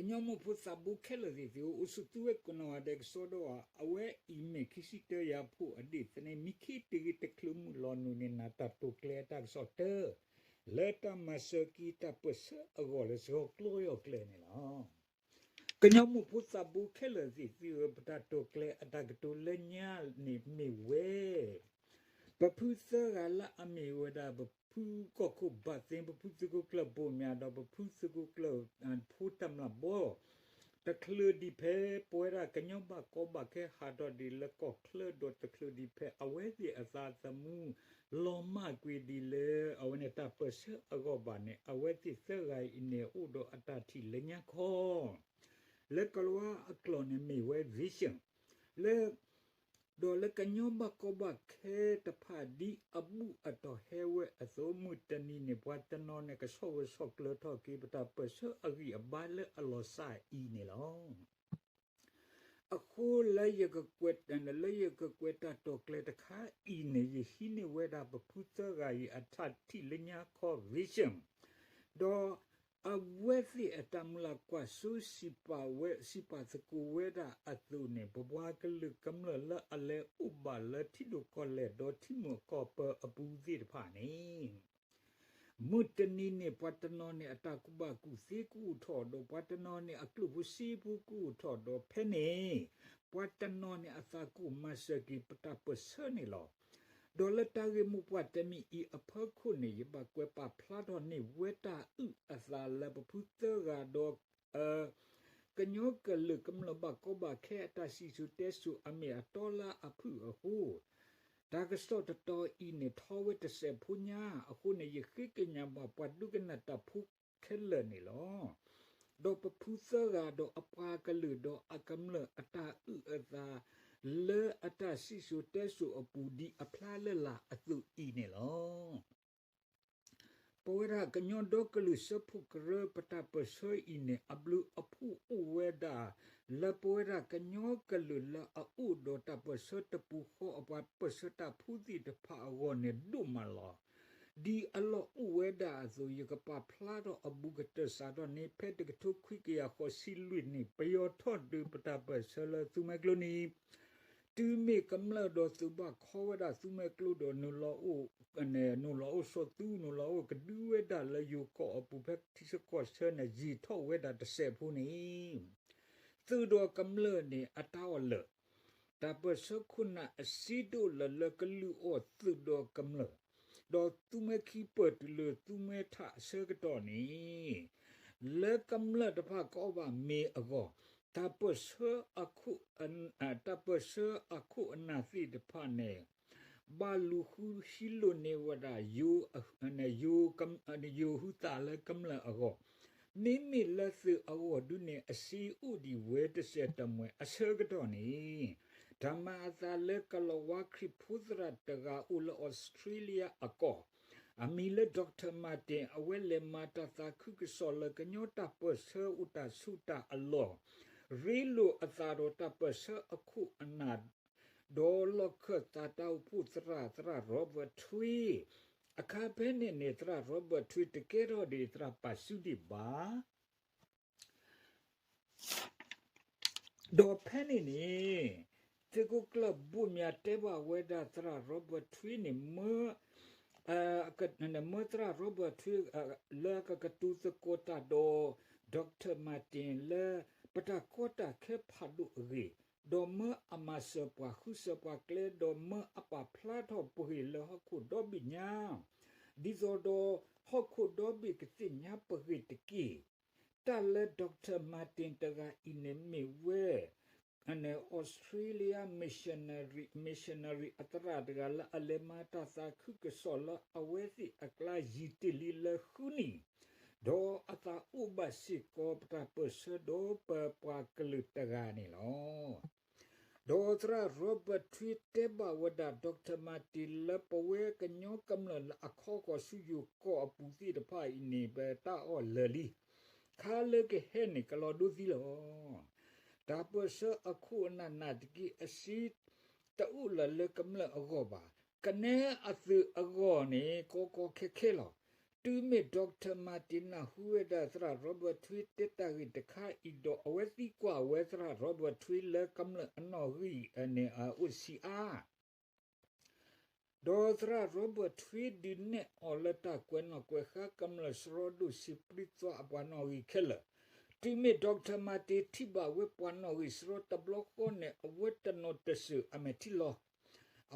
ကညီမိၢ်ဖိသးဘိခဲလၢာ်သ့ၣ်သုဧၢ, အိၣ်ဆူၣ်သုဝဲကိးနီၢ်ဂၤဒဲးကစီဒီဧါ, အဝဲအံၤမ့ၢ်ခံဆံတၢယၤဖိအဒ့ၣ်သန့ မံခ့တဂ့ၤတချုးမုၢ်လီၤနုာ်န့ၣ် နၤတၢ်တိာ်ကျဲၤအတၢ်ကစီၣ်တၢ လၢတၢ်မၤစၢၤက့ၤတၢ်ပၢၢ်ဆၢအဂီၢ်လၢစှီၤကျိယီၢ်ကျဲန့ၣ်လီၤ. ကညီမိၢ်ဖိသးဘိခဲလၢာ်သ့ၣ်သုဧၢ, ပတၢ်တိာ်ကျဲၤအတၢ်ကတိၤလၢညါန့ၣ်မ့ၢ်ဝဲ ပဖုသၢဂၤလၢအမ့ၢ်ဝဲဒၣ် ပဖုကီၢ်ခိၣ်ဘၣ်သ့, ပဖုသုးခိၣ်ကျၢၢ်ဘိၣ်မၠး ဒီးပဖုသုးခိၣ်ကျၢၢ် ဖိတၢ်မျၢ်ဘီ တချုးဒံးဖဲ ပဝဲဒၣ်ကညီဘၣ်ကီဘၣ်ခဲဟးထီၣ်ဒံးလၢကီၢ်ချၢဒီး တချုးဒံးဖဲအဝဲသ့ၣ်အသးသမူ လီၤမၢ်ကွံာ်ဒံးလၢ အဝဲန့ၣ်တၢ်ပၢၢ်ဆၢအဂီၢ်ဘၣ်န့ၣ် အဝဲသ့ၣ်သၢဂၤအံၤန့ၣ် အိၣ်ဒီးအတၢ်ထံၣ်လၢညါခီ လၢကလၤဝါအကျိာ်န့ၣ်မ့ၢ်ဝဲ vision လၢ ဒီးလၢကညီဘၣ်ကီဘၣ်ခဲတဖၣ် ဒ်အဘူၣ်အတီၢ်ဟဲဝဲအသိး မုၢ်တနံၤန့ၣ် ပှၤတနီၤန့ၣ် ကဆီၣ်ဂၢၢ်ဆီၣ်ကျၢၤထီၣ်က့ၤ ပတၢ်ပၢၢ်ဆၢအဂံၢ်အဘါလၢအလီၤစၢ်အံၤန့ၣ်လီၤ. အဃိလၢယကကွဲး, လၢယကကွဲးတၢ်တိာ်ကျဲၤတခါအံၤန့ၣ် ယဟံးန့ၢ်ဝဲဒၣ်ပဖုသၢဂၤအံၤအတၢ်ထံၣ်လၢညါခီ vision ဒီးအဝဲသ့ၣ်အတၢ်မုၢ်လၢ်ကွၢ်စိစံးပာ်ဝဲ, စံးပာ်သကိးဝဲဒၣ်အသိးန့ၣ် ပပှၤကလုာ်ကမျၢၢ်လၢအလဲၤအိၣ်ဘၣ်လၢထံဒိၣ်ကီၢ်လဲၢ်ဒီးထံမုၢ်ကီၢ်ပၢအပူၤသ့ၣ်တဖၣ်န့ၣ် မုၢ်တနံၤန့ၣ် ပှၤတနီၤန့ၣ် အတၢ်ကူၣ်ဘၣ်ကူၣ်သ့ကအိၣ်ထီၣ်ဒီး ပှၤတနီၤန့ၣ် အကျိၣ်ဖိစ့ဖိကအိၣ်ထီၣ်ဒီး ဖဲန့ၣ် ပှၤတနီၤန့ၣ် အသးကအိၣ်မၤစၢၤက့ၤပတၢ်ပၢၢ်ဆၢန့ၣ်လီၤ. ဒီးလၢတၢ်ဂ့ၢ်မိၢ်ပှၢ်တမံၤအံၤအဖီခိၣ်န့ၣ် ယဘၣ်ကွဲးပာ်ဖျါထီၣ်န့ၢ်ဝဲတၢ်အုၣ်အသးလၢပဖုသၢဂၤဒီး ကညီကလုာ်ကမျၢၢ်ဘၣ်ကီဘၣ်ခဲအတၢ်စံၣ်စိၤတဲစိၤအမ့ၢ်အတီလၢအဖုၣ်အဃိ, တၢ်ကစီၣ်တတီၤအံၤန့ၣ်ထီဝဲတစဲးဖိညါအဃိန့ၣ် ယဃ့ကညးဘၣ်ပှၤဒိကနၣ်တၢ်ဖိခဲလၢာ်န့ၣ်လီၤ. ဒီးပဖုသၢဂၤဒီးအပှၤကလုာ်ဒီးအကမျၢၢ်အတၢ်အုၣ်အသး လၢအတၢ်စံၣ်စိၤတဲစိၤအပူၤဒ်အဖျါလၢလာ်အသိးအံၤန့ၣ်လီၤ. ပဝဲဒၣ်ကညီဒီကလုာ်စၢဖှိၣ်ကရၢ ပတၢ်ပၢၢ်ဆၢအံၤန့ၣ် အဘျုးအဖှိၣ်အိၣ်ဝဲဒၣ် လၢပဝဲဒၣ်ကညီကလုာ်လၢအအိၣ်ဒီးတၢ်ပၢၢ်ဆၢတပူၤဃီအပှၤပၢၢ်ဆၢတၢ်ဖိသ့ၣ်တဖၣ်အဂီၢ်န့ၣ်ဒိၣ်မးလီၤ. ဒ်အလီၢ်အိၣ်ဝဲဒၣ်အသိး ယကပာ်ဖျါထီၣ်အဘူးကတၢၢ်စးထီၣ်န့ၣ် ဖဲတကထိခွံကယၤဃိးဆံလွံၢ်န့ၣ် ပယီၤထီၣ်ဒုးပတၢ်ပၢၢ်ဆၢလၢသူမွဲကျိနံၤ တုၤမ့ၢ်ကမျၢၢ်ဒီးသုးဘၣ်ခီဝဲဒၣ်သူမွဲကျိဒီး နုာ်လီၤအိၣ်စိာ်သူ နုာ်လီၤအိၣ်ကဒုဝဲဒၣ်လၢယိၤကီၢ်အပူၤ ဖဲထံဆၢကီၢ်ဆၢန့ၣ် ယံာ်ထီၣ်ဝဲဒၣ်တစဲးဖိန့ၣ် သုးဒီးကမျၢၢ်န့ၣ် အတၢ်အီၣ်လၢာ် တၢ်ပၢၢ်ဆၢခိၣ်နၢ်အစ့ဒိၣ်လၢာ်လၢကလုၢ်အီၣ်သုးဒီးကမျၢၢ်, ဒီးသူမွဲခံပၢၢ်တုၤလၢသူမွဲထးအဆၢကတီၢ်န့ၣ် လၢကမျၢၢ်တဖၣ်ကအီၣ်ဘၣ်မ့ၤအဂီၢ်, တၢ်ပၢၢ်ဆၢအခိၣ်, တၢ်ပၢၢ်ဆၢအခိၣ်အနၢ်သ့ၣ်တဖၣ်န့ၣ် ဘၣ်လူၤဃုဟံးလိာ်န့ၢ်ဝဲဒၣ် ယိၤဟုသးလၢကမျၢၢ်အဂီၢ်, မ့မ့ၢ်လၢသုးအဂီၢ်ဒုန့ၣ် အစ့အိၣ်ဒံးဝဲတစဲးတမှဲာ်အဆၢကတီၢ်န့ၣ် တၢ်မၤအသးလၢကလီၤဝါခရံာ်ဖိသရၣ်တဂၤအိၣ်လၢ Australia အကီၢ်, အမံၤလၢ Doctor Martin အဝဲလဲၤမၤတၢ်သးခုကစီၣ်လၢ ကညီတၢ်ပၢၢ်ဆၢအိၣ်တၢ်ဆူးတၢ်အလီၢ်, ရ့လိာ်အသးဒီးတၢ်ပၢၢ်ဆၢအခိၣ်အနၢ် ဒီးလီၢ်ခၢၣ်သးတၢ်အိၣ်ဖှိၣ်သရၣ်, သရၣ် Robert Thuy အခါဖဲန့ၣ်န့ၣ် သရၣ် Robert Thuy တကဲထီၣ်ဒံးသရၣ်ပာ်စုဒံးဘၣ်. ဒီးဖဲန့ၣ်န့ၣ် သုးခိၣ်ကျၢၢ်ဘိၣ်မၠးတဲဘၣ်ဝဲဒၣ်သရၣ် Robert Thuy န့ၣ် မၢ မၢသရၣ် Robert Thuy လၢကကတိၤသကိးတၢ်ဒီး Doctor Martin လၢပတၢ်ကီတၢ်ခဲဖးဒိၣ်အဂ့ၢ်, ဒီးမၢအမၤစၢၤပှၤ ဃုစၢၤပှၤကျဲ ဒီးမၢအပာ်ဖျါထီၣ်ပှၤဂ့ၢ်လၢဟီၣ်ခိၣ်ဒီဘ့ၣ်ညါ, ဒ်သိးဒီးဟီၣ်ခိၣ်ဒီဘ့ၣ်ကသ့ၣ်ညါပှၤဂ့ၢ်တက့ၢ်. တၢ်လၢ Doctor Martin တဂၤအံၤန့ၣ်မ့ၢ်ဝဲ Australia missionary, missionary အသရၣ်တဂၤလၢအလဲၤမၤတၢ်သးခုကစီၣ်လၢအဝဲသ့ၣ်အကျါယံာ်တ့ၢ်လံလၢဃုနံၣ်, ဒီးအသးအိၣ်ဘၣ်စ့ၢ်ကီးပတၢ်ပၢၢ်ဆၢဒီးပပှၤကလုာ်တဂၤန့ၣ်လီၤ. ဒီးသရၣ် Robert Thuy တဲဘၣ်ဝဲဒၣ် Doctor Martin လၢပဝဲကညီကမျၢၢ်လၢအခီဃီၤဆူယိၤကီၢ်အပူၤသ့ၣ်တဖၣ်အံၤန့ၣ် ပတၢ်အီၣ်လၢာ်လံ. ခါလၢကဟဲန့ၣ် ကလီၤဒိသံလီၤ. တၢ်ပၢၢ်ဆၢအခိၣ်အနၢ်နာ်သက့ အစ့တအိၣ်လၢၤလၢကမျၢၢ်အဂီၢ်ဘၣ်. ကနဲအသုးအဂီၢ်န့ၣ် ကီကီခဲခဲလီၤ. တုၤမ့ၢ် Doctor Martin နၢ်ဟူဝဲဒၣ်သရၣ် Robert Thuy တဲတၢ်ဂ့ၢ်တခါအံၤဒီး အဝဲသံကွၢ်ဝဲသရၣ် Robert Thuy လၢကမျၢၢ်အနီၣ်ဂံၢ်န့ၣ်အအိၣ်ဆံးအါ ဒီးသရၣ် Robert Thuy ဒုးနဲၣ်အီၤလၢတၢ်ကွဲးနီၣ်ကွဲးဃါကမျၢၢ်စရီဒိၣ် စံးပျံၤသွါအပှၤနီၣ်ဂံၢ်ခဲလၢာ်, တုၤမ့ၢ် Doctor Martin ထံၣ်ဘၣ်ဝဲပှၤနီၣ်ဂံၢ်စရီတဘျီဃီန့ၣ် အဝဲတနီၤတစၢၢ်အမဲာ်ထံလီၤ.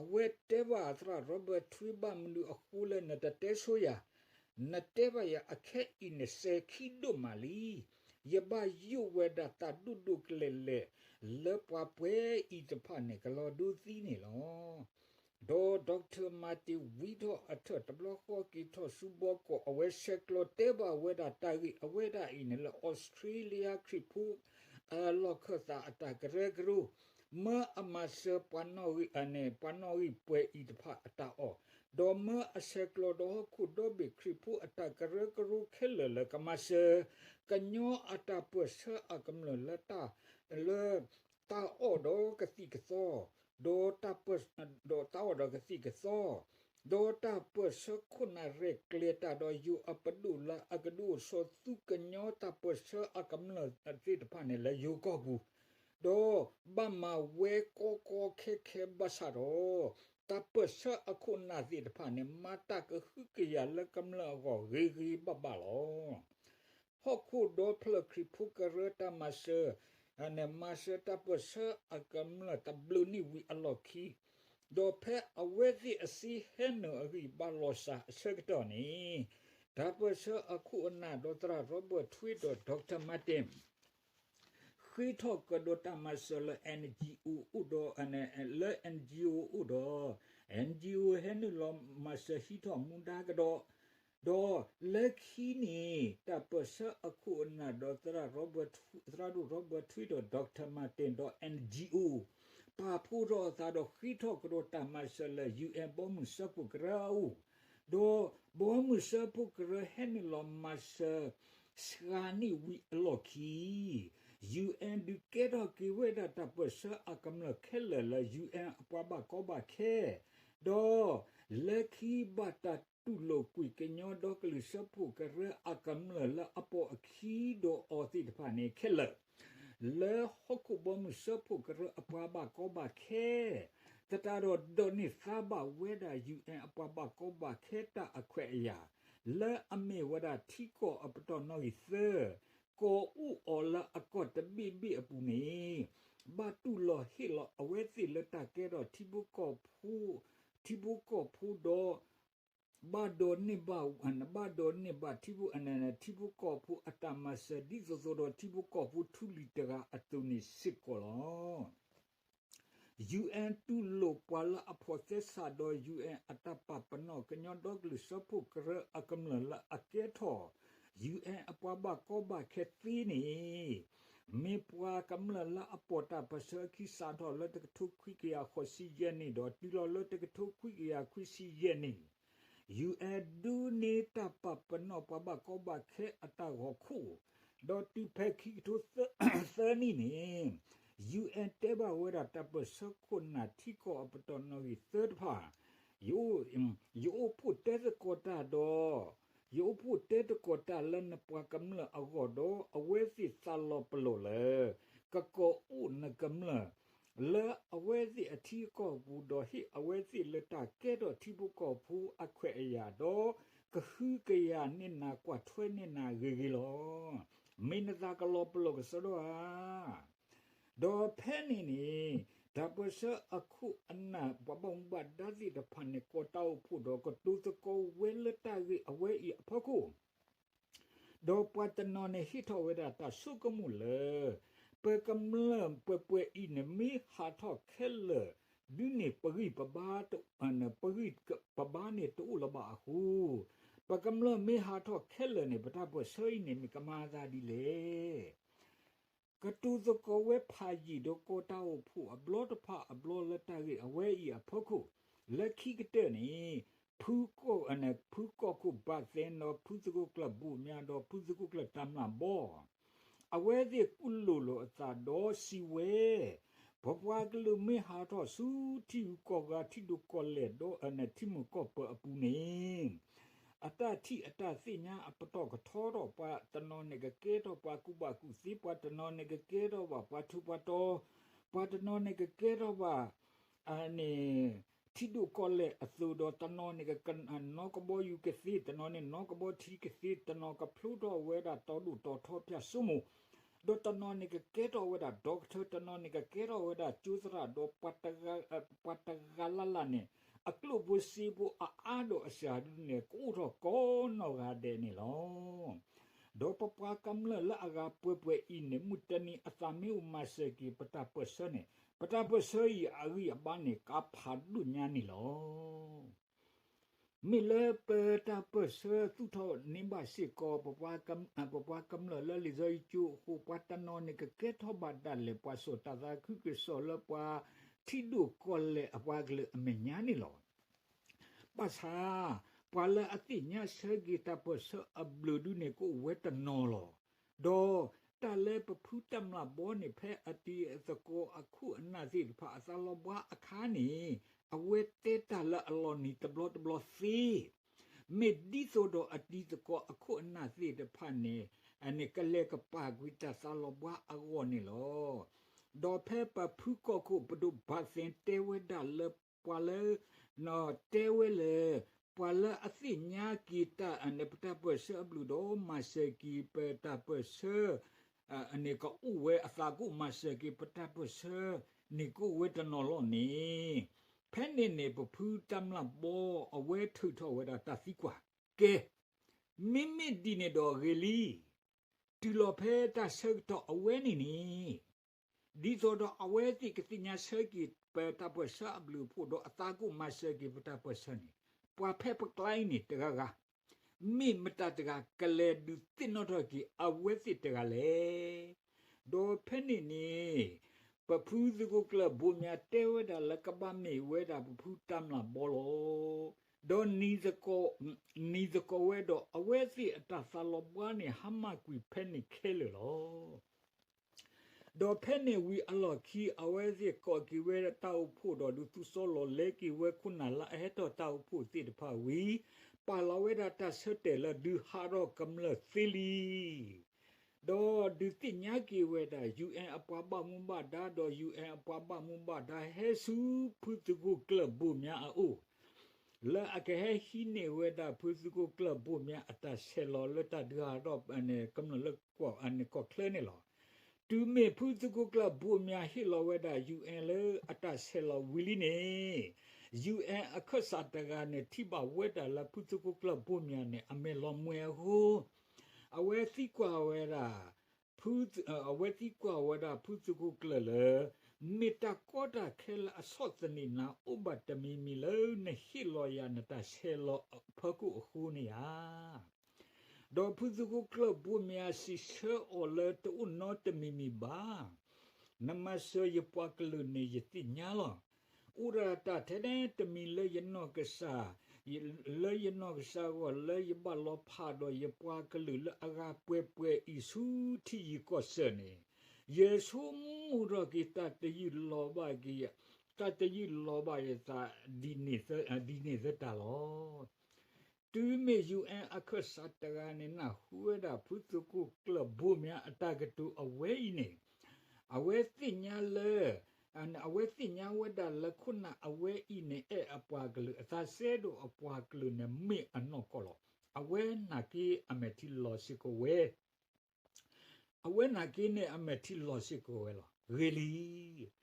အဝဲတဲဘၣ်သရၣ် Robert Thuy ဘၣ်မနုၤအဃိလၢနတတဲဆိယၤ, နတဲဘၣ်ယၤအခဲအံၤန့ၣ် စဲၤခံဒိၣ်မးလံ. ယဘၣ်ယိၣ်ဝဲဒၣ်တၢ်ဒိၣ်ဒိၣ်ကလဲာ်လဲာ် လၢပှၤပှဲၤအံၤတဖၣ်န့ၣ်ကလီၤဒိသံန့ၣ်လီၤ. ဒီး Doctor Martin ဝံထီၣ်အထၢၣ်တဘျီဃီက့ၤထီၣ်ဆူဘီကီာ် အဝဲဆဲးကျိးတဲဘၣ်ဝဲဒၣ်တၢ်ဂ့ၢ်အဝဲဒၣ်အံၤန့ၣ် လၢအီစထြ့လယါခရံာ်ဖိ အလီၢ်ခၢၣ်သးအတၢ်ကရၢကရိ, မၢအမၤစၢၤပှၤနီၣ်ဂံၢ်အန့ၣ် ပှၤနီၣ်ဂံၢ်ပှဲၤအံၤတဖၣ်အတၢ်အီၣ်, ဒီးမၢအဆဲးကျိးဒီးဟီၣ်ခိၣ်ဒီဘ့ၣ်ခရံာ်ဖိအတၢ်ကရၢကရိခဲလၢာ်လၢကမၤစၢၤ ကညီအတၢ်ပၢၢ်ဆၢအကမျၢၢ်လၢ လၢတၢ်အီၣ်ဒီးကသံၣ်ကသီ, ဒီး ဒီးတၢ်အီၣ်ဒီးကသံၣ်ကသီ, ဒီးတၢ်ပၢၢ်ဆၢခိၣ်နၢ်ရဲၣ်ကျဲၤတၢ်ဒီးယိၤအပဒိၣ်လၢအကဒုးအိၣ်ဆီသူကညီတၢ်ပၢၢ်ဆၢအကမျၢၢ်သ့ၣ်တဖၣ်န့ၣ် လၢယိၤကီၢ်ပူၤ, ဒီးဘၣ်မၤဝဲကီကီခဲခဲဘၣ်ဆၣ်ဒီး တၢ်ပၢၢ်ဆၢအခိၣ်နၢ်သ့ၣ်တဖၣ်န့ၣ် မၤတၢ်ကဟုကယာ်လၢကမျၢၢ်အဂီၢ်ဂ့ၤဂ့ၤဘၣ်ဘၣ်လီၤ. ဟီၣ်ခိၣ်ဒီဖျၢၣ်ခရံာ်ဖိကရၢတၢ်မၤစၢၤ, မၤစၢၤတၢ်ပၢၢ်ဆၢအကမျၢၢ်တဘျုးနံၣ်ဝံၤအလီၢ်ခံ, ဒီးဖဲအဝဲသ့ၣ်အစ့ဟဲနုာ်အဂံၢ်ဘါလီၤစၢ်အဆၢကတီၢ်န့ၣ်, တၢ်ပၢၢ်ဆၢအခိၣ်အနၢ်ဒီးသရၣ် Robert Thuy ဒီး Doctor Martin ဃ့ထီၣ်ကဒီးတၢ်မၤစၢၤလၢ NGO အိၣ်ဒီး လၢ NGO အိၣ်ဒီး NGO ဟဲနုာ်လီၤမၤစၢၤဟံးထီၣ်မူဒါကဒီး, ဒီးလၢခံန့ၣ် တၢ်ပၢၢ်ဆၢအခိၣ်အနၢ်ဒီးသရၣ် Robert သရၣ်ဒိၣ် Robert Thuy ဒီး Doctor Martin ဒီး NGO ပာ်ဖှိၣ်ထီၣ်အသးဒီးဃ့ထီၣ်ကဒီးတၢ်မၤစၢၤလၢ UN ဘီမုၢ်စၢဖှိၣ်ကရၢအအိၣ်, ဒီးဘီမုၢ်စၢဖှိၣ်ကရၢဟဲနုာ်လီၤမၤစၢၤ စှၤနံၣ်ဝံၤအလီၢ်ခံ UN ဒုးကဲထီၣ်က့ၤဝဲဒၣ်တၢ်ပၢၢ်ဆၢအကမျၢၢ်ခဲလၢာ်လၢ UN အပှၤဘၣ်ကီဘၣ်ခဲ, ဒီးလၢခံဘၣ်တၢ်တူၢ်လိာ်ကွံာ်ကညီဒီကလုာ်စၢဖှိၣ်ကရၢအကမျၢၢ်လၢအပိာ်အခံဒီးအီၤသ့ၣ်တဖၣ်န့ၣ်ခဲလၢာ် လၢဟီၣ်ခိၣ်ဘီမုၢ်စၢဖှိၣ်ကရၢအပှၤဘၣ်ကီဘၣ်ခဲ, သတးဒီးဒိးန့ၢ်သါဘၣ်ဝဲဒၣ် UN အပှၤဘၣ်ကီဘၣ်ခဲတၢ်အခွဲးအယာ်, လၢအမ့ၢ်ဝဲဒၣ်ထံကီၢ်အပတီၢ်နီၣ်ဂံၢ်သၢ, ကီၢ်အူအီၣ်လၢအကီၢ်တဘ့ၣ်ဘ့ၣ်အပူၤန့ၣ်, ဘၣ်တူၢ်လိာ်ဟ့ၣ်လီၤအဝဲသ့ၣ်လၢတၢ်ကဲထီၣ်ထံဖိကီၢ်ဖိ, ထံဖိကီၢ်ဖိဒီး ဘၣ်ဒိးန့ၢ်ဘၣ်, ဘၣ်ဒိးန့ၢ်ဘၣ်ထံဖိ, ထံဖိကီၢ်ဖိအတၢ်မၤစၢၤ ဒ်သိးသိးဒီးထံဖိကီၢ်ဖိထူလံၤတဂၤအသိးန့ၣ်စ့ၢ်ကီးလီၤ. UN တူၢ်လိာ်ပှၤလၢအဖိးသဲစးဒီး UN အတၢ်ပာ်ပနီၣ်ကညီဒီကလုာ်စၢဖှိၣ်ကရၢအကမျၢၢ်လၢအကဲထီၣ် UN အပှၤဘၣ်ကီဘၣ်ခဲသ့န့ၣ်, မ့ၢ်ပှၤကမျၢၢ်လၢအပိာ်တၢ်ပၢၢ်ဆၢအခံ စးထီၣ်လၢတကထိခွံကယၤဃိးဆံယဲၢ်နံၣ်ဒီးတုၤလီၤလၢတကထိခွံကယၤခွံဆံယဲၢ်နံၣ်, UN ဒုးန့ၢ်တၢ်ပာ်ပနီၣ်ပှၤဘၣ်ကီဘၣ်ခဲအတၢ်ဂီၤခိၣ်, ဒီးတုၤဖဲခံကထိသၢနံၣ်န့ၣ်, UN တဲဘၣ်ဝဲဒၣ်တၢ်ပၢၢ်ဆၢခိၣ်နၢ်ထံကီၢ်အပတီၢ်နီၣ်ဂံၢ်သၢတဖၣ်, ယအိၣ်ဖှိၣ်တဲသကိးတၢ်ဒီး ယအိၣ်ဖှိၣ်တဲသကိးတၢ်လၢနပှၤကမျၢၢ်အဂီၢ်ဒီး အဝဲသ့ၣ်သးလီၤပလိာ်လၢ ကကီၢ်အိၣ်နကမျၢၢ် လၢအဝဲသ့ၣ်အထံအကီၢ်ပူၤ ဒီးဟ့ၣ်အဝဲသ့ၣ်လၢတၢ်ကဲထီၣ်ထံဖိကီၢ်ဖိအခွဲးအယာ်ဒီး ကဟုကယာ်န့ၢ်နၤ ကွၢ်ထွဲန့ၢ်နၤဂ့ၤဂ့ၤလီၤ. မ့ၢ်နသးကလီၤပလိာ်ကစီဒီဧါ. ဒီးဖဲန့ၣ်န့ၣ် တၢ်ပၢၢ်ဆၢအခိၣ်အနၢ် ပှၤဘၣ်မူဘၣ်ဒါသ့ၣ်တဖၣ်န့ၣ် ကိးတၢ်အိၣ်ဖှိၣ်ဒီးကတိၤသကိးဝဲလၢတၢ်ဂ့ၢ်အဝဲအံၤအဖီခိၣ် ဒီးပှၤတနီၤန့ၣ်ဟ့ၣ်ထီၣ်ဝဲဒၣ်တၢ်ဆိကမိၣ်လၢ ပကမျၢၢ်ပှဲၤပှဲၤအံၤန့ၣ် မ့ၢ်ဟးထီၣ်ခဲလၢာ် ဒုးန့ၣ်ပဂံၢ်ပဘါ ပဂံၢ်ပဘါန့ၣ်တအိၣ်လၢၤဘၣ်အဃိ, ပကမျၢၢ်မ့ၢ်ဟးထီၣ်ခဲလၢာ်န့ၣ် ပတၢ်ပၢၢ်ဆၢအံၤန့ၣ် မ့ၢ်ကမၤအသးဒ်လဲၣ်. ကတိၤသကိးဝဲဖးယံာ်ဒီးကိးတၢ်အိၣ်ဖှိၣ်အဘျီတဖၣ်အဘျီ လၢတၢ်ဂ့ၢ်အဝဲအံၤအဖီခိၣ်, လၢခံကတၢၢ်န့ၣ် ဖုကီၢ်, ဖုကီၢ်ခိၣ်ဘးသဲဒီး ဖုသုးခိၣ်ကျၢၢ်ဘိၣ်မၠါဒီး ဖုသုးခိၣ်ကျၢၢ်တၢ်မျၢ်ဘီ အဝဲသ့ၣ်ကူၣ်လိာ်လိာ်အသးဒီးစံးဝဲ, ပပှၤကလုာ်မ့ၢ်ဟးထီၣ်ဆူထံဂုၤကီၢ်ဂၤ ထံဒိၣ်ကီၢ်လဲၢ်ဒီး ထံမုၢ်ကီၢ်ပၢၤအပူၤန့ၣ် အတၢ်ထံၣ်အတၢ်သ့ၣ်ညါအပတီၢ်ကထီထီၣ်, ပှၤတနီၤန့ၣ်ကကဲထီၣ်ပှၤကူၣ်ဘၣ်ကူၣ်သ့, ပှၤတနီၤန့ၣ်ကကဲထီၣ်ဘၣ်ပှၤထူးပှၤတီၤ, ပှၤတနီၤန့ၣ်ကကဲထီၣ်ဘၣ် န့ၣ် ထံဒိၣ်ကီၢ်လဲၢ်အသိးဒီး တနီၤန့ၣ် နီၢ်ကဘီယူၤကသ့, တနီၤန့ၣ် နီၢ်ကဘီထံကသ့, တနီၤကဖျိထီၣ်ဝဲဒၣ်တီဒိၣ်တီထီဖၠၣ်စိမိၤ, ဒီးတနီၤန့ၣ်ကကဲထီၣ်ဝဲဒၣ်ဒီကထၢ, တနီၤန့ၣ်ကကဲထီၣ်ဝဲဒၣ်ကၠိသရၣ်, ဒီးပှၤတဂၤလၢ်လၢ်န့ၣ် အကျိၣ်ဖိစ့ဖိအအါဒီးအစှၤဒုန့ၣ် ကအိၣ်ထီၣ်ကိးနီၢ်ဂၤဒဲးန့ၣ်လီၤ. ဒီးပပှၤကမျၢၢ်လၢအဂၤပှဲၤပှဲၤအံၤန့ၣ် မုၢ်တနံၤအသးမ့ၢ်အိၣ်မၤစၢၤက့ၤပတၢ်ပၢၢ်ဆၢန့ၣ် ပတၢ်ပၢၢ်ဆၢအံၤအဂံၢ်အဘါန့ၣ် ကါဖးဒိၣ်ညါန့ၣ်လီၤ. မ့ၢ်လၢပတၢ်ပၢၢ်ဆၢသူၣ်ထီၣ်န့ၢ်ဘၣ်စ့ၢ်ကီး ပပှၤကမျၢၢ်လၢလံာ်စီဆှံကၠိအဃိ ပှၤတနီၤန့ၣ်ကကဲထီၣ်ဘၣ်ဒၣ်လဲာ် ပှၤစိာ်တၢ်သးခုကစီၣ်လၢပှၤထံဒိၣ်ကီၢ်လဲၢ်အပှၤကလုာ်အမဲာ်ညါန့ၣ်လီၤ. ဘၣ်ဆၣ် ပှၤလၢအသ့ၣ်ညါဆၢက့ၤတၢ်ပၢၢ်ဆၢအဘျုးဒုန့ၣ် ကအိၣ်ဝဲတနီၤလီၤ. ဒီးတၢ်လၢပဖုတၢ်မျၢ်ဘီန့ၣ် ဖဲအတံၤသကိးအခိၣ်အနၢ်သ့ၣ်တဖၣ်အသးလီၤဘှါအခါန့ၣ် အဝဲတဲတၢ်လၢအလီၤနံၤတဘျီတဘျီသ့ မ့ၢ်ဒ်သိးဒီးအတံၤသကိးအခိၣ်အနၢ်သ့ၣ်တဖၣ်န့ၣ် န့ၣ်ကလဲၤကပာ်ကွံာ်တၢ်သးလီၤဘှါအဂီၢ်န့ၣ်လီၤ. ဒီးဖဲပဖုကီၢ်ခိၣ်ပဒိၣ်ဘၣ်သ့ၣ်တဲဝဲဒၣ်လၢပှၤလၢ တဲဝဲလၢ ပှၤလၢအသ့ၣ်ညါက့ၤတၢ် ပတၢ်ပၢၢ်ဆၢအဘျုးဒီးမၤစၢၤက့ၤပတၢ်ပၢၢ်ဆၢ န့ၣ်ကအိၣ်ဝဲအသးကအိၣ်မၤစၢၤက့ၤပတၢ်ပၢၢ်ဆၢ န့ၣ်ကအိၣ်ဝဲတနီၤလီၤန့ၣ် ဖဲန့ၣ်န့ၣ် ပဖုတၢ်မျၢ်ဘီအဝဲထုးထီၣ်ဝဲဒၣ်တၢ်သံကွၢ်, ကဲ မ့မ့ၢ်ဒ်န့ၣ်ဒီးဂ့ၤလံ တုၤလီၤဖဲတၢ်ဆၢကတီၢ်အဝဲန့ၣ်န့ၣ် ဒ်သိးဒီးအဝဲသ့ၣ်ကသ့ၣ်ညါဆၢက့ၤပတၢ်ပၢၢ်ဆၢအဘျုးအဖှိၣ်ဒီးအသးကအိၣ်မၤစၢၤက့ၤပတၢ်ပၢၢ်ဆၢန့ၣ် ပှၤဖဲပကျါအံၤန့ၣ်တဂၤဂၤ မ့ၢ်မတၤတဂၤကလဲၤဒုးသ့ၣ်နီၣ်ထီၣ်က့ၤအဝဲသ့ၣ်တဂၤလဲၣ်. ဒီးဖဲန့ၣ်န့ၣ် ပဖုသကိးကျၢၢ်ဘိၣ်မၠးတဲဝဲဒၣ်လၢကဘၣ်မ့ၢ်ဝဲဒၣ်ပဖုတၢ်မျၢ်ဘီလီၤ. ဒီးနံၤသကိးဝဲဒီးအဝဲသ့ၣ်အတၢ်သးလီၤဘှါန့ၣ် ဟါမၢ်ကွံာ်ဖဲန့ၣ်ခဲလၢာ်လီၤ. ဒီးဖဲန့ၣ်ဝံၤအလီၢ်ခံ အဝဲသ့ၣ်ကိးက့ၤဝဲတၢ်အိၣ်ဖှိၣ်ဒီးဒုးသူစီလီၤလဲက့ၤဝဲခိၣ်နၢ်လၢအဟဲထီၣ်တၢ်အိၣ်ဖှိၣ်သ့ၣ်တဖၣ်ဝံၤ ပာ်လီၤဝဲဒၣ်တၢ်ဆၢတဲာ်လၢဒုးဟးထီၣ်ကမျၢၢ်သ့လံ ဒီးဒုးသ့ၣ်ညါက့ၤဝဲဒၣ် ယူၣ်အဲၣ် အပှၤဘၣ်မူဘၣ်ဒါ ဒီး ယူၣ်အဲၣ် အပှၤဘၣ်မူဘၣ်ဒါဟဲဆူဖုသကိးကျၢၢ်ဘိၣ်မၠးအအိၣ် လၢအကဟဲဟံးန့ၢ်ဝဲဒၣ်ဖုသကိးကျၢၢ်ဘိၣ်မၠးအတၢ်ဆဲးလီၤလၢတၢ်ဒုးဟးထီၣ် ကမျၢၢ်လၢကီၢ်ချၢန့ၣ်လီၤ. တုၤမ့ၢ်ဖုသကိးကျၢၢ်ဘိၣ်မၠးဟ့ၣ်လီၤဝဲဒၣ် ယူၣ်အဲၣ် လၢအတၢ်ဆဲးလီၤဝံၤလံန့ၣ် ယူၣ်အဲၣ် အခၢၣ်စးတဂၤန့ၣ် ထံၣ်ဘၣ်ဝဲဒၣ်လၢဖုသကိးကျၢၢ်ဘိၣ်မၠးန့ၣ် အမဲာ်လီၤမှဲအဃိ အဝဲသံကွၢ်ဝဲဒၣ် အဝဲသံကွၢ်ဝဲဒၣ်ဖုသကိးကျၢၢ်လၢ မ့ၢ်တၢ်ကီတၢ်ခဲလၢအဆီၣ်သနံးနၤအိၣ်ဘၣ်တမံၤမံၤလၢနဟ့ၣ်လီၤယၤနတၢ်ဆဲးလီၤအဖီခိၣ်အဃိန့ၣ်ဧါ. ဒီးဖုသကိးကျၢၢ်ဘိၣ်မၠးစံးဆၢအီၤလၢတအိၣ်နီတမံၤမံၤဘၣ်. နမၤစၢၤယပှၤကလုာ်န့ၣ်ယသ့ၣ်ညါလီၤ. အိၣ်ဒၣ်တၢ်ထဲတမံၤလၢယနီၢ်ကစၢ် လၢယနီၢ်ကစၢ်အဂီၢ် လၢယဘၣ်လီၤဖးဒီးယပှၤကလုာ်လၢအဂၤပှဲၤပှဲၤအံၤဆူထံယံၤကီၢ်စၢၤန့ၣ် ယဆိကမိၣ်ထီၣ်က့ၤတၢ်တယုၢ်လီၤဘၣ်က့ၤ တၢ်တယုၢ်လီၤဘၣ်ယသး ဒ်န့ၣ်သတးလီၤ. တုၤမ့ၢ် ယူၣ်အဲၣ် အခၢၣ်စးတဂၤန့ၣ် နၢ်ဟူဝဲဒၣ်ဖုသကိးကျၢၢ်ဘိၣ်မၠးအတၢ်ကတိၤအဝဲအံၤန့ၣ် အဝဲသ့ၣ်ညါလၢ အဝဲသ့ၣ်ညါဝဲဒၣ်လၢခိၣ်နၢ်အဝဲအံၤန့ၣ် အဲၣ်အပှၤကလုာ် အသးစဲဒိၣ်အပှၤကလုာ်န့ၣ် မ့ၢ်အနီၢ်ကီၢ်လီၤ. အဝဲနာ်က့အမဲာ်ထံလီၤစ့ၢ်ကီးဝဲ အဝဲနာ်က့န့ၣ်အမဲာ်ထံလီၤစ့ၢ်ကီးဝဲလီၤ.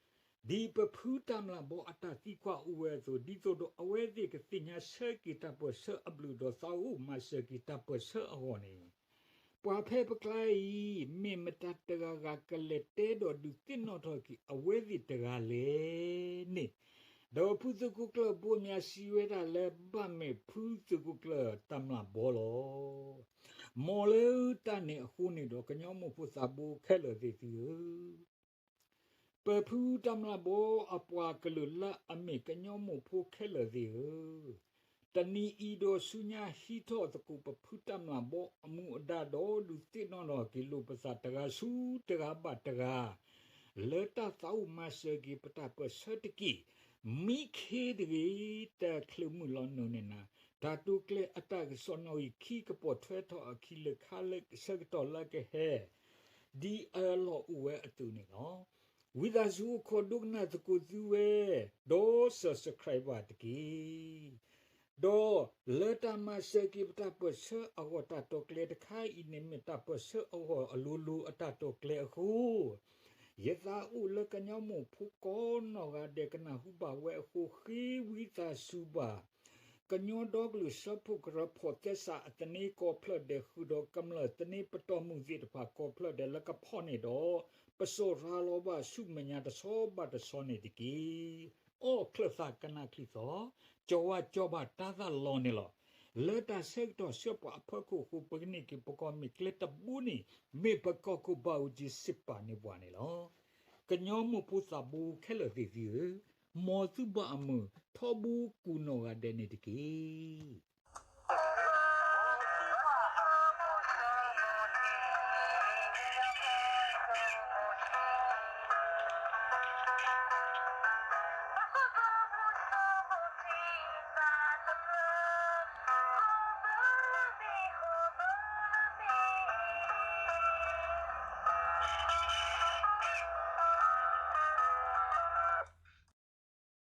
ဂ့ၤလံ ဒ်ပဖုတၢ်မျၢ်ဘီအတၢ်သံကွၢ်အိၣ်ဝဲအသိး ဒ်သိးဒီးအဝဲသ့ၣ်ကသ့ၣ်ညါဆၢက့ၤတၢ်ပၢၢ်ဆၢအဘျုးဒီးသးအိၣ်မၤစၢၤက့ၤတၢ်ပၢၢ်ဆၢအဂီၢ်န့ၣ် ပှၤဖဲပကျါအံၤ မ့ၢ်မတၤတဂၤဂၤကလဲၤတဲဒီးဒုးသ့ၣ်နီၣ်ထီၣ်က့ၤအဝဲသ့ၣ်တဂၤလဲၣ်န့ၣ် ဒီးဖုသကိးကျၢၢ်ဘိၣ်မၠးစံးဝဲဒၣ်လၢ ဘၣ်မ့ၢ်ဖုသကိးကျၢၢ်တၢ်မျၢ်ဘီလီၤ. မ်လၢတၢ်န့ၣ်အဃိန့ၣ်ဒီး ကညီမိၢ်ဖိသးဘိခဲလၢာ်သ့ၣ်သုဧၢ ပဖုတၢ်မျၢ်ဘီအပှၤကလုာ်လၢအမ့ၢ်ကညီမိၢ်ဖိခဲလၢာ်သ့ၣ်ဧၢ, တနံၤအံၤဒီးဆူညါဟံးထီၣ်သကိးပဖုတၢ်မျၢ်ဘီအမူအဒါဒီး ဒုးသ့ၣ်နီၣ်ထီၣ်က့ၤလိာ်ပသးတဂၤဆူတဂၤဘၣ်တဂၤ လၢတၢ်သးအိၣ်မၤစၢၤက့ၤပတၢ်ပၢၢ်ဆၢတက့ၢ်. မံခ့တဂ့ၤ တချုးမုၢ်လီၤနုာ်န့ၣ်နၤ တၢ်တိာ်ကျဲၤအတၢ်ကစီၣ်နီၣ်ဂံၢ်ခံ ကပိာ်ထွဲထီၣ်အခံလၢခါလၢဆၢကတီၢ်လၢကဟဲ ဒ်အလီၢ်အိၣ်ဝဲအသိးန့ၣ်လီၤ. ဝံသးစူၤအိၣ်ခိးဒိကနၣ်သကိးသုဝဲ, ဒီး subscribe ဘၣ်တက့ၢ်. ဒီးလၢတၢ်မၤစၢၤက့ၤပတၢ်ပၢၢ်ဆၢအဂီၢ် တၢ်တိာ်ကျဲၤတခါအံၤန့ၣ် မ့ၢ်တၢ်ပၢၢ်ဆၢအဂီၢ်အလိၤလိၤအတၢ်တိာ်ကျဲၤအဃိ, ယသးအိၣ်လၢကညီမိၢ်ဖိကိးနီၢ်ဂၤဒဲးကနၢ်ဟူဘၣ်ဝဲအဃိ ဃ့ဝံသးစူၤဘၣ် ကညီဒီကလုာ်စၢဖှိၣ်ကရၢ ဖီၣ်သဲစးအသန့ကိးဖျၢၣ်ဒဲး ဃုာ်ဒီးကမျၢၢ်သန့ပတီၢ်မုၢ်သ့ၣ်တဖၣ်ကိးဖျၢၣ်ဒဲးလၢကဖီၣ်န့ၢ်ဒီး ပစိာ်ရၤလီၤဘၣ်ဆူမဲာ်ညါတဆီဘၣ်တဆီန့ၣ်တက့ၢ်. အိၣ်ချၢၣ်သးကနၣ်ချံသီ, ကၠီၤဝါကၠီၤဘၣ်တၢ်သးလီၤန့ၣ်လီၤ. လၢတၢ်ဆၢကတီၢ်ဆှၢပှၤအဖီခိၣ်အဃိ ပကန့ၢ်က့ၤပကီၢ်မ့ၢ်ကျဲတဘိန့ၣ် မ့ၢ်ပကီၢ်ခိၣ်ဘၣ်အူကၠံစံးပာ်န့ၢ်ပှၤန့ၣ်လီၤ. ကညီမိၢ်ဖိသးဘိခဲလၢာ်သ့ၣ်သုဧၢ, မ်သုဘၣ်အမုာ်ထီဘိကူၣ်နီၢ်ဂၤဒဲးန့ၣ်တက့ၢ်.